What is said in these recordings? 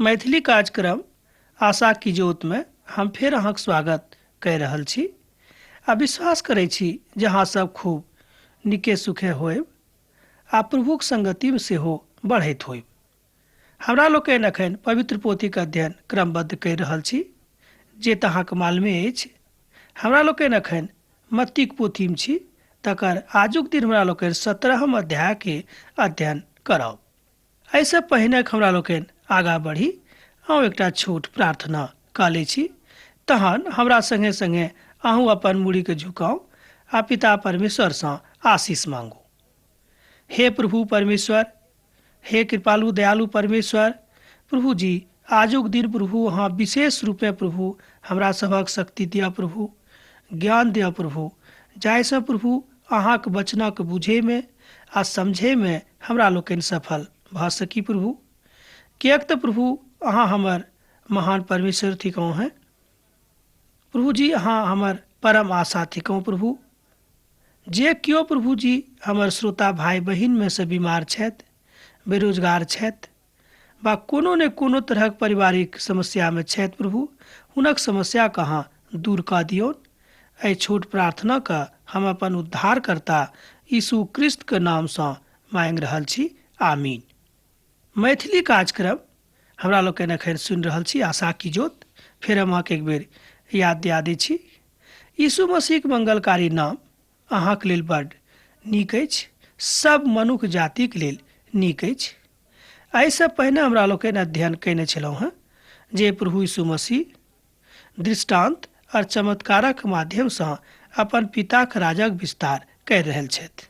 मैथिली कार्यक्रम आशा की ज्योत में हम फेर अहाँक स्वागत कहि रहल छी आ विश्वास करै छी जे अहाँ सब खूब नीके सुखे होयब आ प्रभुक संगतिमे सेहो बढ़ैत होयब। हमरा लोकनि एखन पवित्र पोथीक अध्ययन क्रमबद्ध कहि रहल छी, जे तऽ अहाँके मालूमे अछि। हमरा लोकनि एखन मत्तीक पोथीमे छी, तकर आजुक दिन हमरा लोकनि 17हम अध्यायके अध्ययन करब। एहिसँ पहिने हमरा लोकनि आगाँ बढ़ी, अहूँ एकटा छोट प्रार्थना कऽ लै छी, तहन हमरा सङ्गे सङ्गे अहूँ अपन मूड़ीके झुकाउ आ पिता परमेश्वरसँ आशीष मांगू। हे प्रभु परमेश्वर, हे कृपालु दयालु परमेश्वर प्रभु जी, आजुक दिन प्रभु अहाँ विशेष रूपे प्रभु हमरा सभक शक्ति दिअ प्रभु, ज्ञान दिअ प्रभु, जाहिसँ प्रभु अहाँक वचनक बुझैमे आ समझैमे हमरा लोकनि सफल भऽ सकी प्रभु। किएक तऽ प्रभु अहाँ हमर महान परमेश्वर थिकहुँ हैं प्रभु जी, अहाँ हमर परम आशा थिकहुँ प्रभु। जे केओ प्रभु जी हमर श्रोता भाई बहिनमे से बीमार छथि, बेरोजगार छथि वा कोनो ने कोनो तरहक पारिवारिक समस्यामे छथि प्रभु, हुनक समस्याके अहाँ दूर कऽ दियौन। एहि छोट प्रार्थनाके हम अपन उद्धारकर्ता यीशु क्रिस्तके नामसँ मांगि रहल छी, आमीन। मैथिली कार्यक्रम हमरा लोकनि एखन सुनि रहल छी आशा की ज्योत। फेर हम अहाँके एक बेर याद दिया दै छी, यीशु मसीहक मंगलकारी नाम अहाँके लेल बड नीक अछि, सब मनुख जातिक लेल नीक अछि। एहिसँ पहिने हमरा लोकनि अध्ययन कयने छलहुँ हेँ जे प्रभु यीशु मसीह दृष्टांत और चमत्कारक माध्यमसँ अपन पिताक राजक विस्तार करि रहल छथि।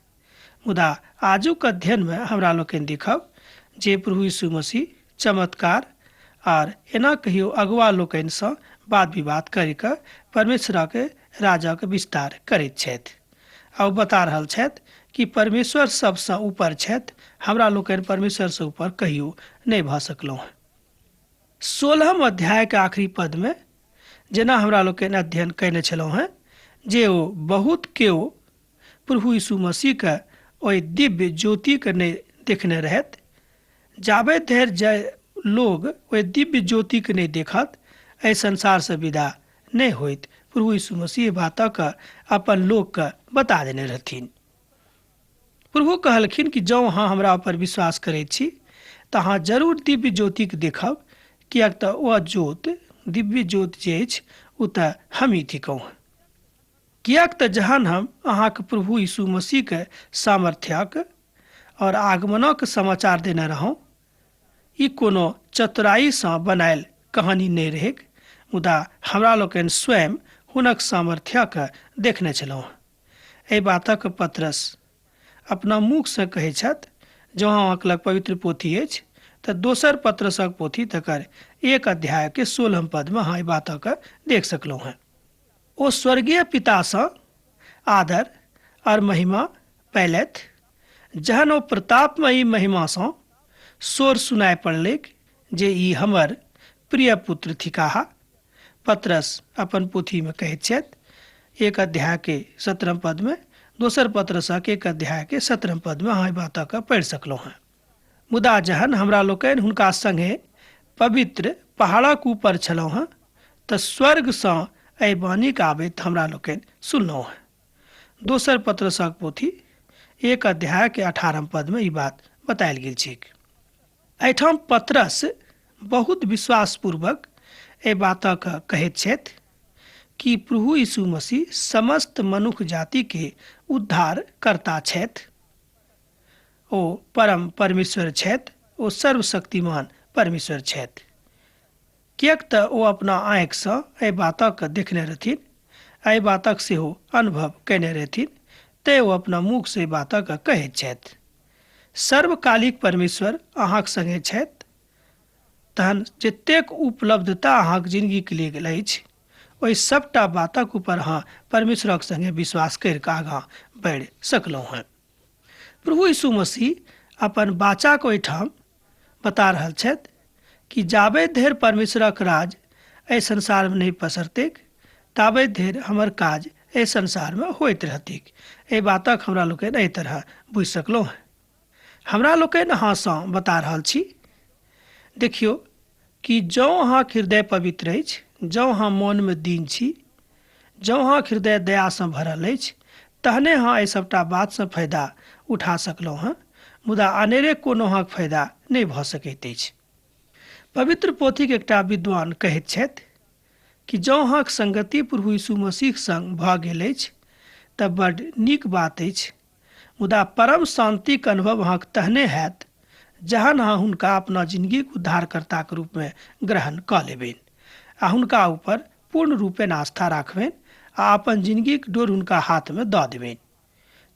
मुदा आजुक अध्ययनमे हमरा लोकनि देखब जे प्रभु यीशु मसीह चमत्कार आर एना कहियो अगुआ लोकनिसँ वाद विवाद करि कऽ परमेश्वरक राजक विस्तार करैत छथि आ ओ बता रहल छथि कि परमेश्वर सबसँ ऊपर छथि, हमरा लोकनि परमेश्वरसँ ऊपर कहियो नहि भऽ सकलहुँ। 16हम अध्यायके आखिरी पदमे जेना हमरा लोकनि अध्ययन कयने छलहुँ हेँ जे ओ बहुत केओ प्रभु यीशु मसीहके ओहि दिव्य ज्योतिके नहि देखने रहथि। जाबे धरि जे लोग ओहि दिव्य ज्योतिके नहि देखत, एहि संसारसँ विदा नहि होइत। प्रभु यीशु मसीह बातक अपन लोकके बता देने रहथिन। प्रभु कहलखिन कि जँ अहाँ हमरा पर विश्वास करैत छी तऽ अहाँ जरूर दिव्य ज्योतिके देखब, किएक तऽ ओ ज्योत, दिव्य ज्योत जे अछि ओ तऽ हमही थिकहुँ। किएक तऽ जहन हम अहाँके प्रभु यीशु मसीहके सामर्थ्यक और आगमनक समाचार देने रहौं, ई कोनो चतुराइसँ बनायल कहानी नहि रहैक, मुदा हमरा लोकनि स्वयं हुनक सामर्थ्यक देखने छलहुँ। एहि बातक पतरस अपना मुखसँ कहै छथि। जँ अहाँक लग पवित्र पोथी अछि तऽ दोसर पतरसक पोथी तकर 1 अध्यायके 16 पदमे अहाँ एहि बातक देख सकलहुँ हेँ। ओ स्वर्गीय पितासँ आदर और महिमा पैलथि, जहन ओ प्रतापमयी महिमासँ शोर सुनाय पड़लैक जे ई हमर प्रिय पुत्र थिकाह। पतरस अपन पोथीमे कहैत छथि 1 अध्यायके 17 पदमे, दोसर पतरसक 1 अध्यायके 17 पदमे अहाँ एहि बातके पढ़ि सकलहुँ हेँ। मुदा जहन हमरा लोकनि हुनका संगे पवित्र पहाड़क ऊपर छलहुँ हेँ तऽ स्वर्गसँ एहि वाणीक आबैत हमरा लोकनि सुनलहुँ हेँ। दोसर पतरसक पोथी 1 अध्यायके 18 पदमे ई बात बतायल गेल छैक। एहिठाम पतरस बहुत विश्वासपूर्वक एहि बातक कहैत छथि कि प्रभु यीशु मसीह समस्त मनुख जातिके उद्धार करता छथि। ओ परम परमेश्वर छथि, ओ सर्वशक्तिमान परमेश्वर छथि। किएक तऽ ओ अपना आँखिसँ एहि बातक देखने रहथिन, एहि बातक सेहो अनुभव कयने रहथिन, तेँ ओ अपना मुखसँ एहि बातक कहैत छथि। सर्वकालिक परमेश्वर अहाँक संगे छथि, तहन जतेक उपलब्धता अहाँक जिंदगीके लेल अछि ओहि सबटा बातक ऊपर अहाँ परमेश्वरक संगे विश्वास करि कऽ आगाँ बढ़ि सकलहुँ हेँ। प्रभु यीशु मसीह अपन बाचाक ओहिठाम बता रहल छथि कि जाबे धरि परमेश्वरक राज एहि संसारमे नहि पसरतैक ताबे धरि हमर काज एहि संसारमे होइत रहतैक। एहि बातक हमरा लोकनि एहि तरह बुझि सकलहुँ हेँ। हमरा लोकनि अहाँसँ बता रहल छी, देखियौ कि जँ अहाँके हृदय पवित्र अछि, जँ अहाँ मोनमे दीन छी, जँ अहाँके हृदय दयासँ भरल अछि, तहने अहाँ एहि सभटा बातसँ फायदा उठा सकलहुँ हँ। मुदा अनेरे कोनो अहाँके फायदा नहि भऽ सकैत अछि। पवित्र पोथीके एकटा विद्वान कहैत छथि कि जँ अहाँके संगति प्रभु यीशु मसीह संग भऽ गेल अछि तऽ बड्ड नीक बात अछि, मुदा परम शान्तिक अनुभव अहाँके तहने हैत जहन अहाँ हुनका अपना जिनगीक उद्धारकर्ताके रूपमे ग्रहण कऽ लेबनि आ हुनका ऊपर पूर्ण रूपेण आस्था राखबनि आ अपन जिनगीक डोर हुनका हाथमे दऽ देबनि।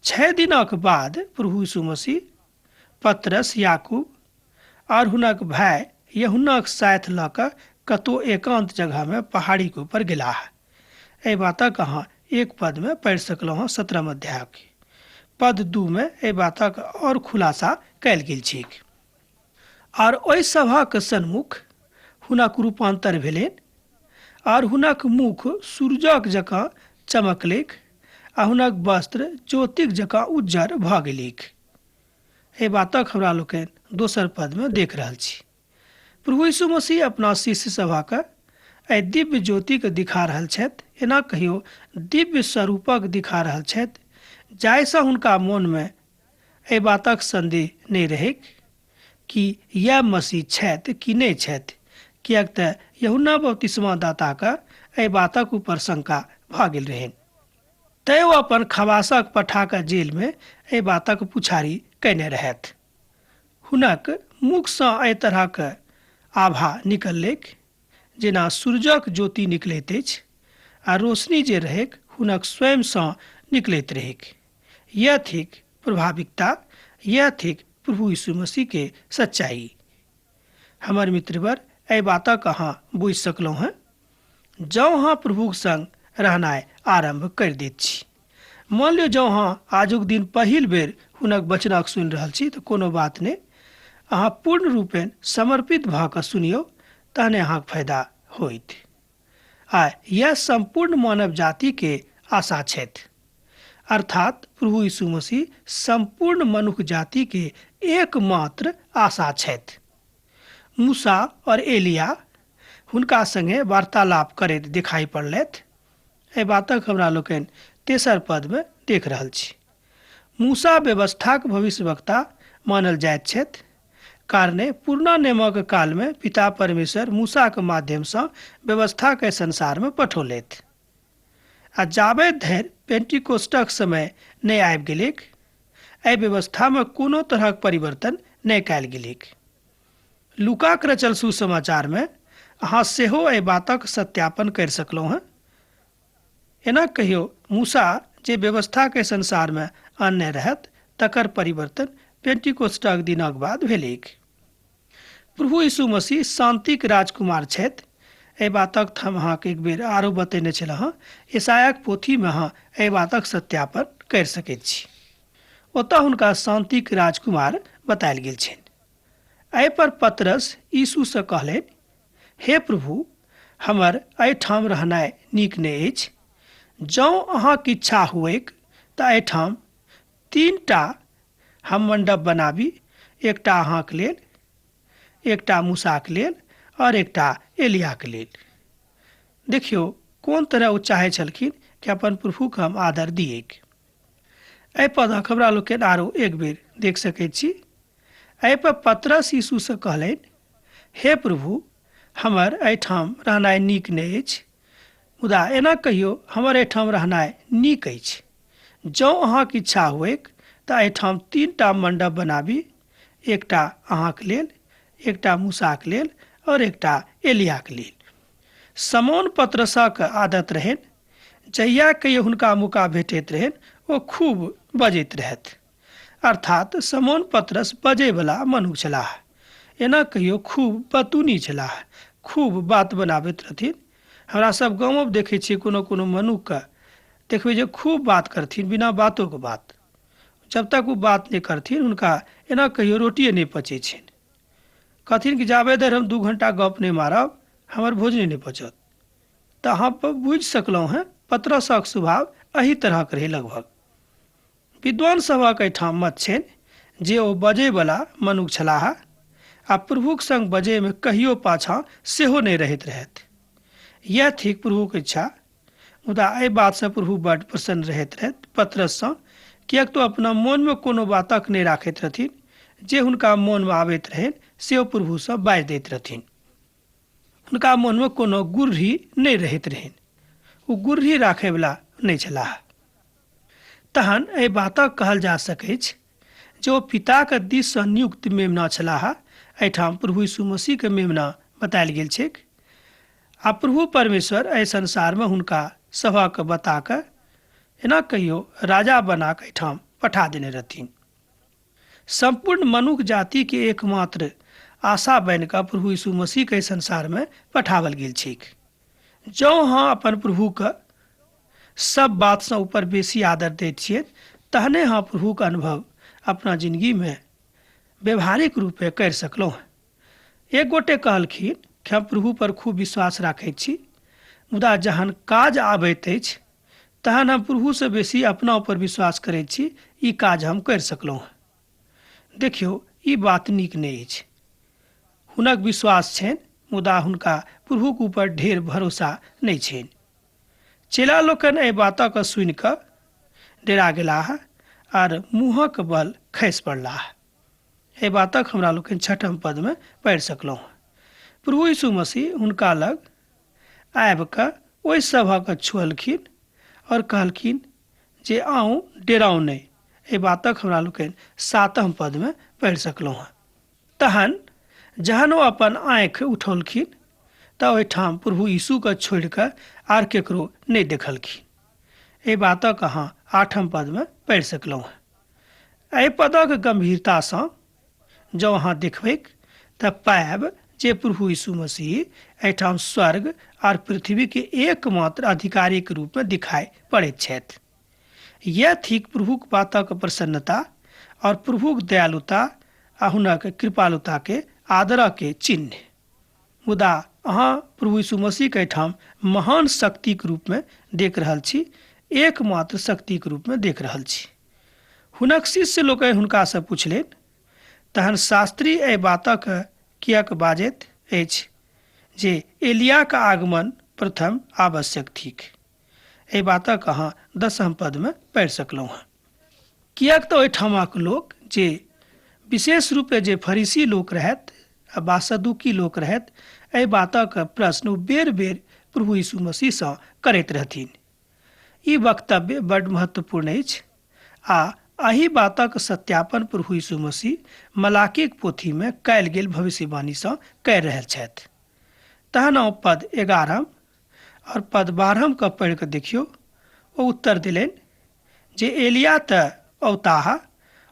6 दिनक बाद प्रभु यीशु मसीह पतरस, याकूब और हुनक भाय यूहन्नाक साथ लऽ कऽ कतौ एकांत जगहमे पहाड़ीके ऊपर गेलाह। एहि बातक अहाँ 1 पदमे पढ़ि सकलहुँ हँ, 17 अध्यायके पद 2 में एहि बातक और खुलासा कयल गेल छैक। और ओहि सभक सन्मुख हुनक रूपांतर भेलनि और हुनक मुख सूरजक जकाँ चमकलैक आ हुनक वस्त्र ज्योतिक जकाँ उज्जर भऽ गेलैक। एहि बातक हमरा लोकनि दोसर पदमे देख रहल छी। प्रभु यीशु मसीह अपना शिष्य सभक एहि दिव्य ज्योतिके दिखा रहल छथि, एना कहियो दिव्य स्वरूपक दिखा रहल छथि, जाहिसँ हुनका मोनमे एहि बातक संदेह नहि रहैक कि यैह मसीह छथि कि नहि छथि, किएक तऽ यूहन्ना बपतिस्मा दाताके एहि बातक ऊपर शंका भऽ गेल रहनि। तैं ओ अपन खवासक पठा कऽ जेलमे एहि बातक पुछारी कयने रहथि। हुनक मुखसँ एहि तरहक आभा निकललैक जेना सूरजक ज्योति निकलैत अछि आ रोशनी जे रहैक हुनक स्वयंसँ निकलैत रहैक। यह थिक प्रभाविकता, यह थिक प्रभु यीशु मसीह के सच्चाई। हमर मित्रवर, एहि बातक अहाँ बुझि सकलहुँ हँ जँ अहाँ प्रभुक संग रहनाइ आरम्भ करि दैत छी। मान लियौ जँ अहाँ आजुक दिन पहिल बेर हुनक वचनक सुनि रहल छी तऽ कोनो बात नहि, अहाँ पूर्ण रूपेण समर्पित भऽ कऽ सुनियौ, तहने अहाँके फायदा होइत। आ यह सम्पूर्ण मानव जाति के आशा छथि, अर्थात प्रभु यीशु मसीह सम्पूर्ण मनुख जाति के एकमात्र आशा छथि। मूसा और एलिया हुनका संगे वार्तालाप करैत दिखाई पड़लथि। एहि बातक हमरा लोकनि तेसर पदमे देख रहल छी। मूसा व्यवस्थाक भविष्यवक्ता मानल जाइत छथि, कारणे पुरना नियमक कालमे पिता परमेश्वर मूसाक माध्यमसँ व्यवस्थाके संसारमे पठौलथि। आ जाबे धरि पेंटिकोस्टक समय नहि आबि गेलैक, एहि व्यवस्थामे कोनो तरहक परिवर्तन नहि कयल गेलैक। लूकाक रचल सुसमाचारमे अहाँ सेहो एहि बातक सत्यापन करि सकलहुँ हँ। एना कहियो मूसा जे व्यवस्थाके संसारमे आनने रहत तकर परिवर्तन पेंटिकोस्टक दिनक बाद भेलैक। प्रभु यीशु मसीह शांतिक राजकुमार छथि। एहि बातक हम अहाँके एक बेर आरो बतेने छलहुँ हँ। यशायाक पोथीमे अहाँ एहि बातक सत्यापन करि सकैत छी। ओतऽ हुनका शांतिक राजकुमार बतायल गेल छनि। एहि पर पतरस यीशुसँ कहलनि, हे प्रभु, हमर एहिठाम रहनाइ नीक नहि अछि। जँ अहाँके इच्छा हुएक तऽ एहिठाम 3टा हम मंडप बनाबी, एकटा अहाँके लेल, एकटा मूसाके लेल और एकटा एलियाके लेल। देखियौ कोन तरह ओ चाहै छलखिन कि अपन प्रभुके हम आदर दियैक। एहि पदक हमरा लोकनि आरो एक बेर देख सकैत छी। एहि पर पतरस यीशुसँ कहलनि, हे प्रभु, हमर एहिठाम रहनाइ नीक नहि अछि, मुदा एना कहियो हमर एहिठाम रहनाइ नीक अछि। जँ अहाँके इच्छा हुएक तऽ एहिठाम 3टा मंडप बनाबी, एकटा अहाँके लेल, एकटा मूसाके लेल और एकटा एलियाके लेल। समौन पतरसक आदत रहनि, जहिया कहियो हुनका मौका भेटैत रहनि ओ खूब बजैत रहथि। अर्थात समौन पतरस बजैवला मनुख छलाह। एना कहियो खूब बतूनी छलाह, खूब बात बनाबैत रहथिन। हमरा सब गाममे देखै छियै कोनो कोनो मनुखके देखबै जे खूब बात करथिन, बिना बातोके बात। जब तक ओ बात नहि करथिन हुनका एना कहियो रोटिए नहि पचै छनि। कहथिन कि जाबे धरि हम 2 घंटा गप नहि मारब हमर भोजने नहि पचत। तऽ अहाँ बुझि सकलहुँ हेँ पतरसक स्वभाव एही तरहक रहै लगभग। विद्वान सभक एहिठाम मत छनि जे ओ बजैवला मनुख छलाह आ प्रभुक संग बजैमे कहियो पाछाँ सेहो नहि रहैत रहथि। यैह थिक प्रभुक इच्छा। मुदा एहि बातसँ प्रभु बड्ड प्रसन्न रहैत रहथि पतरससँ, किएक तऽ अपना मोनमे कोनो बातक नहि राखैत रहथिन। जे हुनका मोनमे आबैत रहनि से ओ प्रभुसँ बाजि दैत रहथिन। हुनका मोनमे कोनो गुर्री नहि रहैत रहनि। ओ गुर्री राखयवला नहि छलाह। तहन एहि बातक कहल जा सकैछ जे ओ पिताक दिससँ नियुक्त मेमना छलाह। एहिठाम प्रभु यीशु मसीहके मेमना बतायल गेल छैक आ प्रभु परमेश्वर एहि संसारमे हुनका सभक बता कऽ एना कहियो राजा बना कऽ एहिठाम पठा देने रहथिन। सम्पूर्ण मनुख जातिके एकमात्र आशा बनि कऽ प्रभु यीशु मसीहके एहि संसारमे पठाओल गेल छैक। जँ अहाँ अपन प्रभुके सब बातसँ ऊपर बेसी आदर दैत छियै तहने अहाँ प्रभुके अनुभव अपना जिंदगीमे व्यवहारिक रूपे करि सकलहुँ। एक गोटे कहलखिन कि हम प्रभु पर खूब विश्वास राखैत छी, मुदा जहन काज आबैत अछि तहन हम प्रभुसँ बेसी अपना ऊपर विश्वास करैत छी, ई काज हम करि सकलहुँ। देखियौ, ई बात नीक नहि अछि। हुनक विश्वास छनि, मुदा हुनका प्रभुक ऊपर ढेर भरोसा नहि छनि। चेला लोकनि एहि बातक सुनि कऽ डेरा गेलाह आर मुँहक बल खसि पड़लाह। एहि बातक हमरा लोकनि छठम पदमे पढ़ि सकलहुँ। प्रभु यीशु मसीह हुनका लग आबि कऽ ओहि सभक छुअलखिन और कहलखिन जे आउ डेराउ नहि। एहि बातक हमरा लोकनि सातम पदमे पढ़ि सकलहुँ हँ। तहन जहन ओ अपन आँखि उठौलखिन तऽ ओहिठाम प्रभु यीशुके छोड़ि कऽ आर केकरो नहि देखलखिन। एहि बातक अहाँ आठम पदमे पढ़ि सकलहुँ हँ। एहि पदक गंभीरतासँ जँ अहाँ देखबैक तऽ पायब जे प्रभु यीशु मसीह एहिठाम स्वर्ग आर पृथ्वी के एकमात्र अधिकारीके रूपमे दिखाई पड़ैत छथि। यह थिक प्रभुक बातक प्रसन्नता और प्रभुक दयालुता आ हुनक कृपालुता के आदर के चिन्ह। मुदा अहाँ प्रभु यीशु मसीह के एहिठाम महान शक्तिक रूपमे देख रहल छी, एकमात्र शक्तिक रूपमे देख रहल छी। हुनक शिष्य लोकनि हुनकासँ पुछलनि, तहन शास्त्री एहि बातक किएक बाजैत अछि जे एलियाक आगमन प्रथम आवश्यक थिक? एहि बातक अहाँ दसम पदमे पढ़ि सकलहुँ हँ। किएक तऽ ओहिठामक लोक जे विशेष रूपे जे फरीसी लोक रहथि आ बा सदुकी लोक रहथि, एहि बातक प्रश्न ओ बेर बेर प्रभु यीशु मसीहसँ करैत रहथिन। ई वक्तव्य बड्ड महत्वपूर्ण अछि आ एहि बातक सत्यापन प्रभु यीशु मसीह मलाकीक पोथीमे कयल गेल भविष्यवाणीसँ करि रहल छथि। तहन ओ पद 11 और पद 12 के पढ़ि कऽ देखियौ। ओ उत्तर देलनि जे एलिया तऽ औताह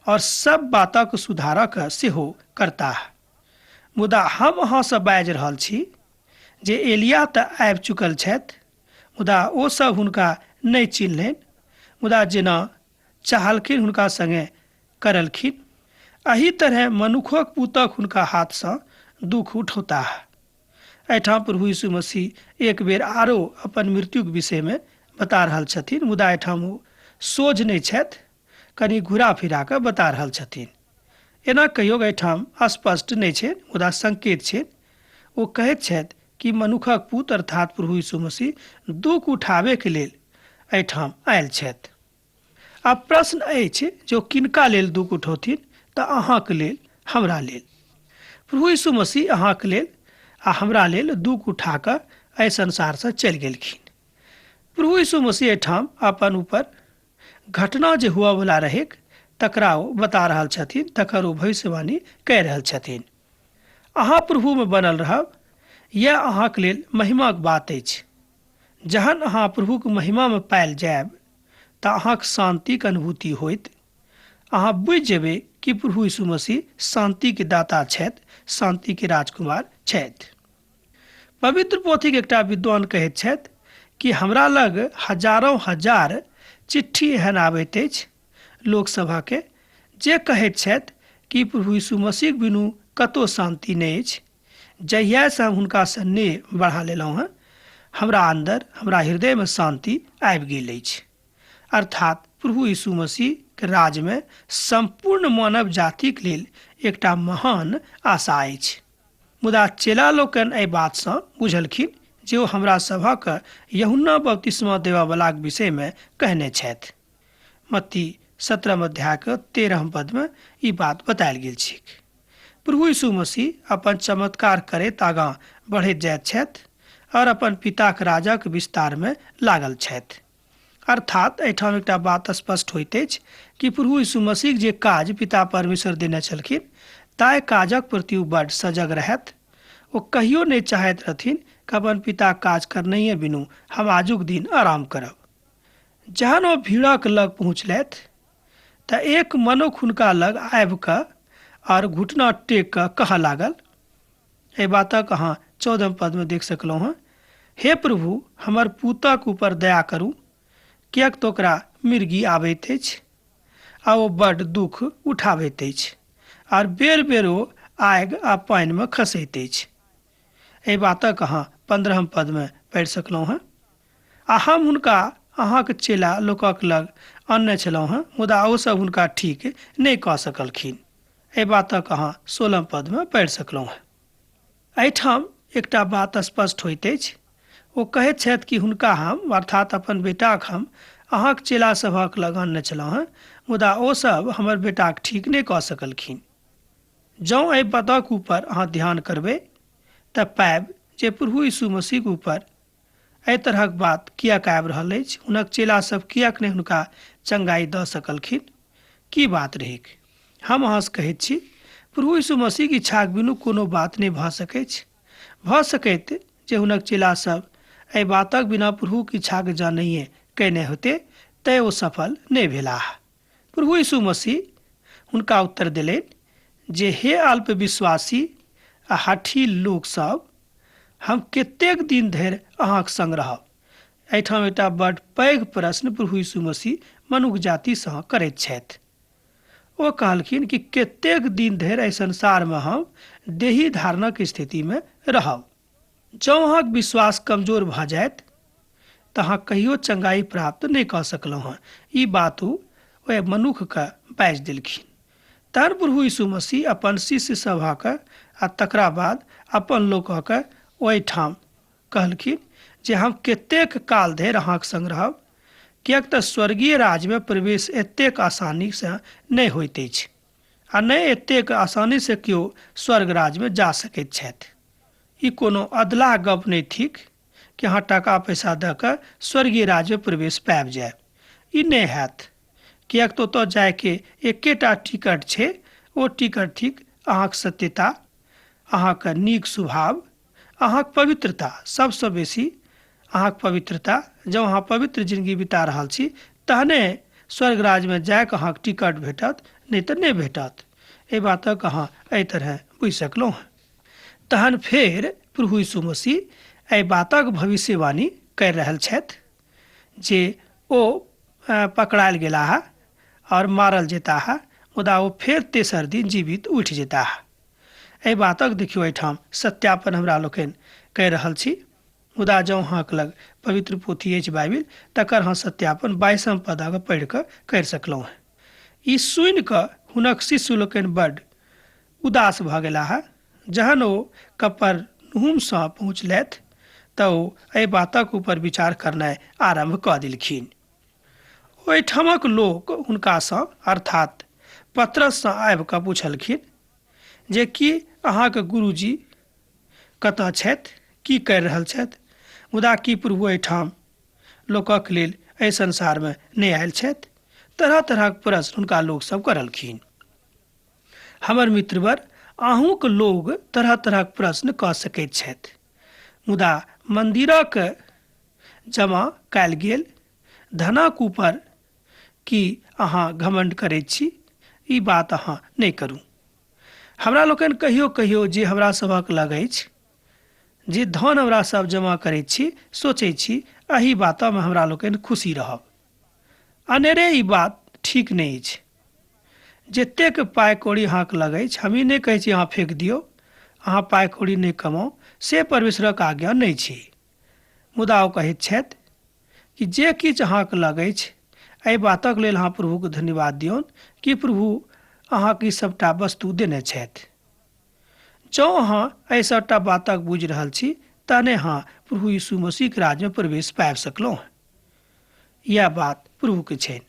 और सब बातक सुधारक सेहो करताह, मुदा हम अहाँसँ बाजि रहल छी जे एलिया तऽ आबि चुकल छथि, मुदा ओ सब हुनका नहि चिन्हलनि, मुदा जेना चाहलखिन हुनका संगे करलखिन। एहि तरहे मनुखक पुतक हुनका हाथसँ दुख उठौताह। एहिठाम प्रभु यीशु मसीह एक बेर आरो अपन मृत्युक विषयमे बता रहल छथिन, मुदा एहिठाम ओ सोझ नहि छथि, कनि घुरा फिरा कऽ बता रहल छथिन। एना कहियो एहिठाम स्पष्ट नहि छै, मुदा संकेत छै। ओ कहैत छथि कि मनुखक पुत अर्थात प्रभु यीशु मसीह दुख उठाबैके लेल एहिठाम आयल छथि। आब प्रश्न अछि जे ओ किनका लेल दुख उठौथिन? तऽ अहाँके लेल, हमरा लेल। प्रभु यीशु मसीह अहाँके लेल आ हमरा लेल दुख उठा कऽ एहि संसारसँ चलि गेलखिन। प्रभु यीशु मसीह एहिठाम अपन ऊपर घटना जे हुअवला रहैक तकरा ओ बता रहल छथिन, तकर ओ भविष्यवाणी कहि रहल छथिन। अहाँ प्रभुमे बनल रहब, यैह अहाँके लेल महिमाक बात अछि। जहन अहाँ प्रभुक महिमामे पायल जायब तऽ अहाँक शान्तिक अनुभूति होइत। अहाँ बुझि जेबै कि प्रभु यीशु मसीह शान्तिके दाता छथि, शान्तिके राजकुमार छथि। पवित्र पोथीक एकटा विद्वान कहैत छथि कि हमरा लग हजारों हजार चिट्ठी एहन आबैत अछि लोकसभके जे कहैत छथि कि प्रभु यीशु मसीह बिनु कतहु शान्ति नहि अछि। जहियासँ हम हुनकासँ नेह बढ़ा लेलहुँ हँ, हमरा अन्दर, हमरा हृदयमे शान्ति आबि गेल अछि। अर्थात प्रभु यीशु मसीह के राज्य में संपूर्ण मानव जातिक लेल एकटा महान आशा अछि। मुदा चेला लोकनि एहि बातसँ बुझलखिन जे ओ हमरा सभक यूहन्ना बपतिस्मा देबऽवलाक विषयमे कहने छथि। मत्ती 17 अध्याय के 13 पदमे ई बात बतायल गेल छैक। प्रभु यीशु मसीह अपन चमत्कार करैत आगाँ बढ़ैत जाइत छथि और अपन पिताक राजक विस्तारमे लागल छथि। अर्थात एहिठाम एकटा बात स्पष्ट होइत अछि कि प्रभु यीशु मसीह जे काज पिता परमेश्वर देने छलखिन ताहि काजक प्रति ओ बड्ड सजग रहथि। ओ कहियो नहि चाहैत रहथिन कि अपन पिता काज करनैये बिनु हम आजुक दिन आराम करब। जहन ओ भीड़क लग पहुँचलथि तऽ एक मनुख हुनका लग आबि कऽ और घुटना टेक कऽ कहऽ लागल। एहि बातक अहाँ 14 पदमे देख सकलहुँ हँ, हे प्रभु, हमर पूतक ऊपर दया करू, किएक तऽ ओकरा मिर्गी आबैत अछि आ ओ बड्ड दुःख उठाबैत अछि आर बेर बेर ओ आगि आ पानिमे खसैत अछि। एहि बातक अहाँ 15 पदमे पढ़ि सकलहुँ हँ। आ हम हुनका अहाँक चेला लोकक लग अनने छलहुँ हँ, मुदा ओ सब हुनका ठीक नहि कऽ सकलखिन। एहि बातक अहाँ 16 पदमे पढ़ि सकलहुँ हँ। एहिठाम एकटा बात स्पष्ट होइत अछि। ओ कहैत छथि कि हुनका हम अर्थात अपन बेटाक हम अहाँक चेला सभक लग अनने छलहुँ हँ, मुदा ओ सब हमर बेटाक ठीक नहि कऽ सकलखिन। जँ एहि पदक ऊपर अहाँ ध्यान करबै तऽ पायब जे प्रभु यीशु मसीहक ऊपर एहि तरहक बात किएक आबि रहल अछि, हुनक चेला सब किएक नहि हुनका चंगाई दऽ सकलखिन, की बात रहैक। हम अहाँसँ कहैत छी, प्रभु यीशु मसीहक इच्छाक बिनु कोनो बात नहि भऽ सकैछ। भऽ सकैत जे हुनक चेला सब एहि बातक बिना प्रभुक इच्छाक जानैये कयने होते, तैं ओ सफल नहि भेलाह। प्रभु यीशु मसीह हुनका उत्तर देलनि जे हे अल्पविश्वासी आ हठी लोक सब, हम कतेक दिन धरि अहाँक संग रहब। एहिठाम एकटा बड्ड पैघ प्रश्न प्रभु यीशु मसीह मनुख जातिसँ करैत छथि। ओ कहलखिन कि कतेक दिन धरि एहि संसारमे हम देही धारणक स्थितिमे रहब। जँ अहाँक विश्वास कमजोर भऽ जायत तऽ अहाँ कहियो चंगाई प्राप्त नहि कऽ सकलहुँ हँ। ई बात ओ ओहि मनुखके बाजि देलखिन। तहन प्रभु यीशु मसीह अपन शिष्य सभक आ तकरा बाद अपन लोकक ओहिठाम कहलखिन जे हम कतेक काल धरि अहाँक संग रहब, किएक तऽ स्वर्गीय राज्यमे प्रवेश एतेक आसानीसँ नहि होइत अछि आ नहि एतेक आसानीसँ केओ स्वर्ग राज्यमे जा सकैत छथि। ई कोनो अधलाह गप नहि थिक कि अहाँ टाका पैसा दऽ कऽ स्वर्गीय राज्यमे प्रवेश पाबि जायब। ई नहि हैत, किएक तऽ ओतऽ जायके एकेटा टिकट छै, ओ टिकट थिक अहाँक सत्यता, अहाँक नीक स्वभाव, अहाँक पवित्रता। सबसँ बेसी अहाँक पवित्रता। जँ अहाँ पवित्र जिंदगी बिता रहल छी तहने स्वर्ग राज्यमे जायके अहाँक टिकट भेटत, नहि तऽ नहि भेटत। एहि बातक अहाँ एहि तरह बुझि सकलहुँ हँ। तहन फेर प्रभु यीशु मसीह एहि बातक भविष्यवाणी करि रहल छथि जे ओ पकड़ायल गेलाह और मारल जेताह, मुदा ओ फेर तेसर दिन जीवित उठि जेताह। एहि बातक देखियौ एहिठाम सत्यापन हमरा लोकनि कहि रहल छी। मुदा जँ अहाँक लग पवित्र पोथी अछि बाइबिल, तकर अहाँ सत्यापन 22 पदक पढ़ि कऽ करि सकलहुँ हँ। ई सुनि कऽ हुनक शिष्य लोकनि बड्ड उदास भऽ गेलाह। जहन ओ कपरनहूमसँ पहुँचलथि तऽ ओ एहि बातक ऊपर विचार करनाइ आरम्भ कऽ देलखिन। ओहिठामक लोक हुनकासँ अर्थात पतरससँ आबि कऽ पुछलखिन जे की अहाँक गुरुजी कतऽ छथि, की करि रहल छथि? मुदा की प्रभु एहिठाम लोकक लेल एहि संसारमे नहि आयल छथि? तरह तरहक प्रश्न हुनका लोक सब करलखिन। हमर मित्रवर, अहूँक लोग तरह तरहक प्रश्न कऽ सकैत छथि, मुदा मन्दिरक जमा कयल गेल धनक ऊपर की अहाँ घमण्ड करैत छी? ई बात अहाँ नहि करू। हमरा लोकनि कहियो कहियो जे हमरा सभक लग अछि, जे धन हमरा सब जमा करैत छी, सोचै छी एहि बातमे हमरा लोकनि खुशी रहब। अनेरे ई बात ठीक नहि अछि। जतेक पाइ कौड़ी अहाँके लग अछि, हम ई नहि कहै छी अहाँ फेक दियौ, अहाँ पाइ कौड़ी नहि कमाउ, से परमेश्वरक आज्ञा नहि छी। मुदा ओ कहैत छथि कि जे किछु अहाँके लग अछि एहि बातक लेल अहाँ प्रभुके धन्यवाद दियौन कि प्रभु अहाँके ई सभटा वस्तु देने छथि। जँ अहाँ एहि सभटा बातक बुझि रहल छी तहने अहाँ प्रभु यीशु मसीहके राज्यमे प्रवेश पाबि सकलहुँ। इएह बात प्रभुके छनि।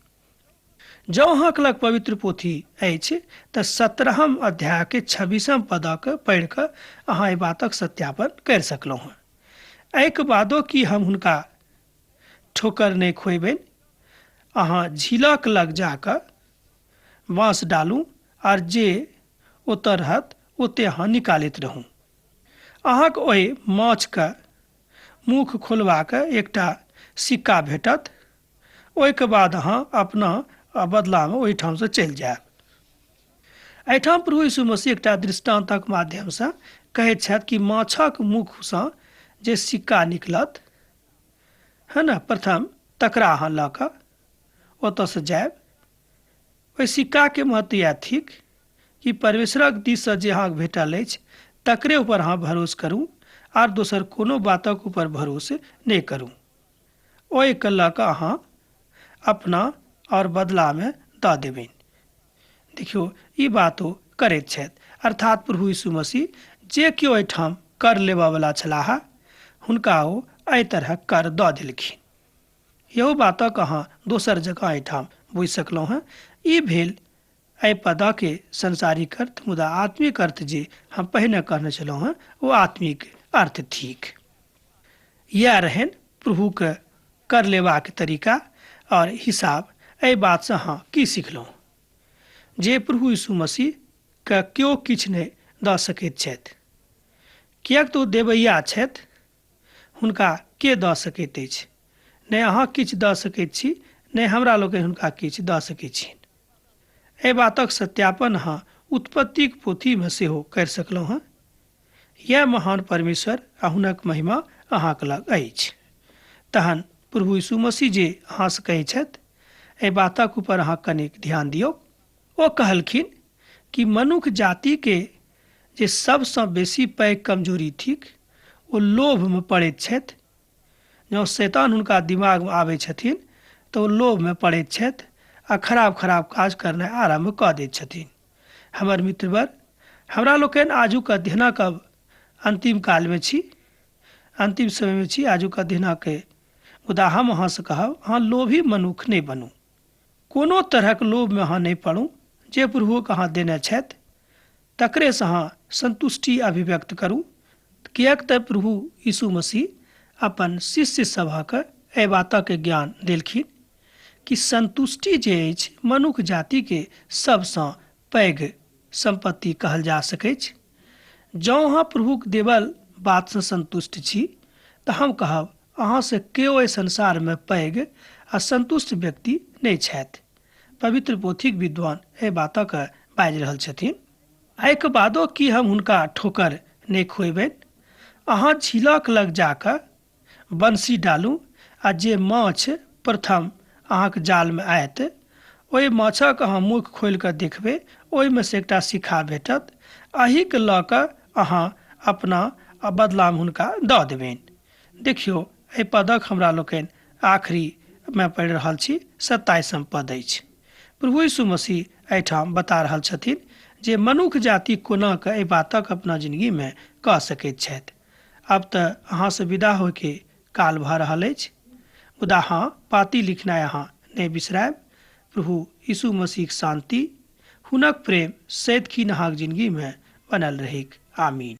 जँ अहाँके लग पवित्र पोथी अछि तऽ 17 अध्यायके 26 पदक पढ़ि कऽ अहाँ एहि बातक सत्यापन करि सकलहुँ हँ। एहिके बादो कि हम हुनका ठोकर नहि खुएबनि? अहाँ झीलक लग जा कऽ बाँस डालू आर जे ओतऽ रहत ओते अहाँ निकालैत रहू। अहाँके ओहि माछके मुख खोलबाक एकटा सिक्का भेटत। ओहिके बाद अहाँ अपना बदलामे ओहिठामसँ चलि जायब। एहिठाम प्रभु यीशु मसीह एकटा दृष्टान्तक माध्यमसँ कहैत छथि कि माछक मुखसँ जे सिक्का निकलत है ने, प्रथम तकरा अहाँ लऽ कऽ ओतऽसँ जायब। ओहि सिक्काके महत्व इएह थिक कि परमेश्वरक दिससँ जे अहाँके भेटल अछि तकरे ऊपर अहाँ भरोस करू आर दोसर कोनो बातक ऊपर भरोस नहि करू। ओहिके लऽ कऽ अहाँ अपना आओर बदलामे दऽ देबनि। देखियौ, ई बात ओ करैत छथि। अर्थात प्रभु यीशु मसीह जे केओ एहिठाम कर लेबऽवला छलाह हुनका ओ एहि तरहक कर दऽ देलखिन। इहो बातक अहाँ दोसर जगह एहिठाम बुझि सकलहुँ हेँ। ई भेल एहि पदके संसारिक अर्थ, मुदा आत्मिक अर्थ जे हम पहिने कहने छलहुँ हेँ ओ आत्मिक अर्थ थिक। इएह रहनि प्रभुके कर लेबाक तरीका आओर हिसाब। एहि बातसँ अहाँ की सिखलहुँ? जे प्रभु यीशु मसीहके केओ किछु नहि दऽ सकैत छथि, किएक तऽ ओ देवैया छथि। हुनका के दऽ सकैत अछि? नहि अहाँ किछु दऽ सकैत छी, नहि हमरा लोकनि हुनका किछु दऽ सकैत छियनि। एहि बातक सत्यापन अहाँ उत्पत्तिक पोथीमे सेहो करि सकलहुँ हेँ। यैह महान परमेश्वर आ हुनक महिमा अहाँक लग अछि। तहन प्रभु यीशु मसीह जे अहाँसँ कहैत छथि, एहि बातक ऊपर अहाँ कनेक ध्यान दियौक। ओ कहलखिन कि मनुख जातिके जे सबसँ बेसी पैघ कमजोरी थिक, ओ लोभमे पड़ैत छथि। जँ शैतान हुनका दिमागमे आबै छथिन तऽ ओ लोभमे पड़ैत छथि आ खराब खराब काज करनाइ आरम्भ कऽ दैत छथिन। हमर मित्रवर, हमरा लोकनि आजुक अध्ययनक अब अन्तिम कालमे छी, अन्तिम समयमे छी आजुक अध्ययनके। मुदा हम अहाँसँ कहब, अहाँ लोभी मनुख नहि बनू। कोनो तरहक लोभमे अहाँ नहि पड़ू। जे प्रभुक अहाँ देने छथि तकरेसँ अहाँ सन्तुष्टि अभिव्यक्त करू, किएक तऽ प्रभु यीशु मसीह अपन शिष्य सभक एहि बातक ज्ञान देलखिन कि सन्तुष्टि जे अछि मनुख जातिके सबसँ पैघ सम्पत्ति कहल जा सकैछ। जँ अहाँ प्रभुक देवल बातसँ सन्तुष्ट छी तऽ हम कहब अहाँसँ केओ एहि संसारमे पैघ आ सन्तुष्ट व्यक्ति नहि छथि। पवित्र पोथीक विद्वान एहि बातक बाजि रहल छथिन। एहिके बादो की हम हुनका ठोकर नहि खुएबनि? अहाँ झीलक लग जा कऽ बंसी डालू आ जे माछ प्रथम अहाँक जालमे आयत ओहि माछक अहाँ मुख खोलि कऽ देखबै, ओहिमे से एकटा शिखा भेटत। एहिके लऽ कऽ अहाँ अपना बदलामे हुनका दऽ देबनि। देखियौ, एहि पदक हमरा लोकनि आखिरीमे पढ़ि रहल छी, 27म पद अछि। प्रभु यीशु मसीह एहिठाम बता रहल छथिन जे मनुख जाति कोना कऽ एहि बातक अपना जिनगीमे कऽ सकैत छथि। आब तऽ अहाँसँ विदा होइके काल भऽ रहल अछि, मुदा हँ, पाती लिखनाइ अहाँ नहि बिसरायब। प्रभु यीशु मसीहक शान्ति, हुनक प्रेम सदिखन अहाँक जिनगीमे बनल रहैक। आमीन।